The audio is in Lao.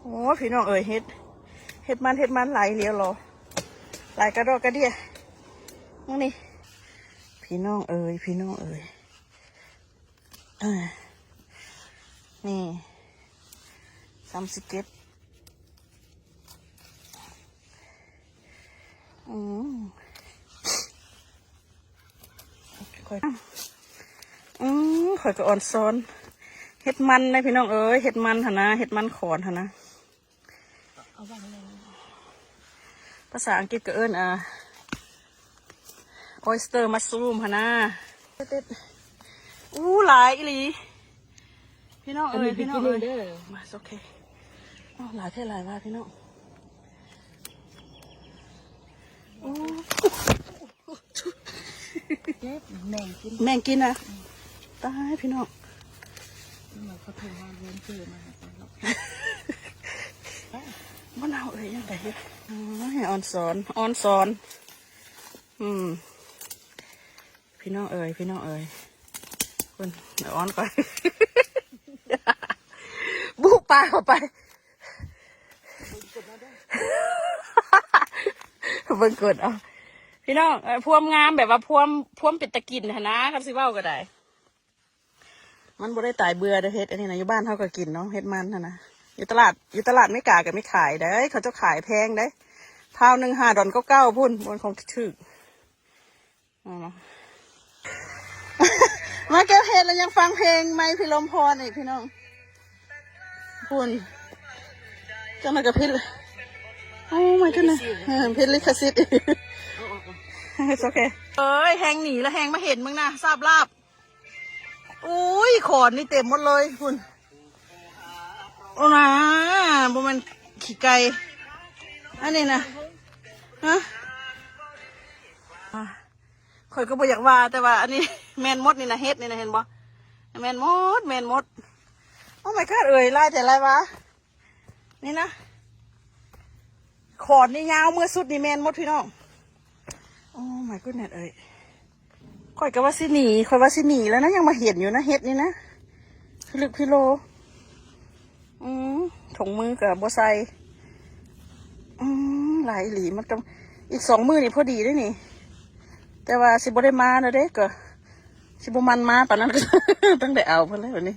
ໂອ້ຍ ພີ່ນ້ອງເອີຍ ເຫັດ ເຫັດມັນ ເຫັດມັນຫຼາຍອີ່ຫຼີຫຼໍ ຫຼາຍກະດອກກະເດຍ ມື້ນີ້ ພີ່ນ້ອງເອີຍ ພີ່ນ້ອງເອີຍ ເອີ ນີ້ ສາມສິບເຈັດ ອືມ ຂ້ອຍ ອືມ ຂ້ອຍກໍອ່ອນຊອນ ເຫັດມັນເດ້ພີ່ນ້ອງເອີຍ ເຫັດມັນຫັ້ນນະ ເຫັດມັນຂອນຫັ້ນນະ ເອົາວາງເລີຍ ພາສາອັງກິດກໍເອີ້ນ ອ່າ oyster mushroom ຫັ້ນນະ ອູ້ ຫຼາຍອີ່ຫຼີ ພີ່ນ້ອງເອີຍ ພີ່ນ້ອງເອີຍ ເອີ ໂອເຄ ອ້າວ ຫຼາຍແທ້ຫຼາຍວ່າ ພີ່ນ້ອງ ໂອ້ ເຈັບ ແມງກິນ ແມງກິນນະ ອືມ ຕາຍ ພີ່ນ້ອງ ເຂົາໂທມາວຽນເຈີມາ ບໍ່ເອົາເອີຍ ຈັ່ງໃດ ໂອ້ຍ ອ່ອນຊອນ ອ່ອນຊອນ ອືມ ພີ່ນ້ອງເອີຍ ພີ່ນ້ອງເອີຍ ເພິ່ນ ດຽວອ່ອນກ່ອນ ບຸປາເຂົ້າໄປ ເບິ່ງກົດເອົາ ພີ່ນ້ອງ ເອີ ພວມງາມ ແບບວ່າພວມ ພວມເປັນຕາກິນຫັ້ນນະ ຄັນຊິເວົ້າກໍໄດ້ ມັນບໍ່ໄດ້ຕາຍເບື່ອເດ້ ເຫັດອັນນີ້ນະ ຢູ່ບ້ານເຮົາກໍກິນເນາະ ເຫັດມັນຫັ້ນນະ ຢູ່ຕະຫຼາດ ຢູ່ຕະຫຼາດເມກາກໍມີຂາຍເດ້ ເຂົາເຈົ້າຂາຍແພງເດ້ ພາວໜຶ່ງຫ້າດອນເກົ້າເກົ້າພຸ້ນ ບໍ່ແມ່ນຂອງຖືກ ເອົາມາ ມາເກັບເຫັດແລ້ວຍັງຟັງເພງໃໝ່ພິລົມພອນອີກ ພີ່ນ້ອງ ພຸ້ນ ຈັ່ງໃດກໍຜິດ Oh my goodness ເອີ ຜິດລິຂະສິດ It's okay ເອີຍ ແຮງໜີແລ້ວແຮງມາເຫັນ ເບິ່ງນະ ສາບລາບ ອຸ້ຍ ຂອນນີ້ເຕັມໝົດເລີຍພຸ້ນ ໂອ້ນາ ບໍ່ແມ່ນຂີ້ໄກ່ ອັນນີ້ນະ ຮະ ຂ້ອຍກໍບໍ່ຢາກວ່າ ແຕ່ວ່າອັນນີ້ແມ່ນໝົດນີ້ນະ ເຫັດນີ້ນະ ເຫັນບໍ່ ແມ່ນໝົດ ແມ່ນໝົດ Oh my god ເອີຍ ຫຼາຍແທ້ຫຼາຍວ່າ ນີ້ນະ ຂອນນີ້ຍາວເມືອສຸດນີ້ແມ່ນໝົດ ພີ່ນ້ອງ Oh my goodness ເອີຍ ຂ້ອຍກໍວ່າຊິໜີ ຂ້ອຍວ່າຊິໜີແລ້ວນະ ຍັງມາເຫັນຢູ່ນະ ເຫັດນີ້ນະ ພິລຶກພິໂລ ອືມ ຖົງມືກໍບໍ່ໃສ່ ອືມ ຫຼາຍອີ່ຫຼີ ມັນກໍ ອີກສອງມື້ນີ້ພໍດີເດ້ນີ້ ແຕ່ວ່າຊິບໍ່ໄດ້ມາແລ້ວເດ້ ກໍຊິບໍ່ໝັ່ນມາປານນັ້ນ ຕ້ອງໄດ້ເອົາເພິ່ນແລ້ວບັດນີ້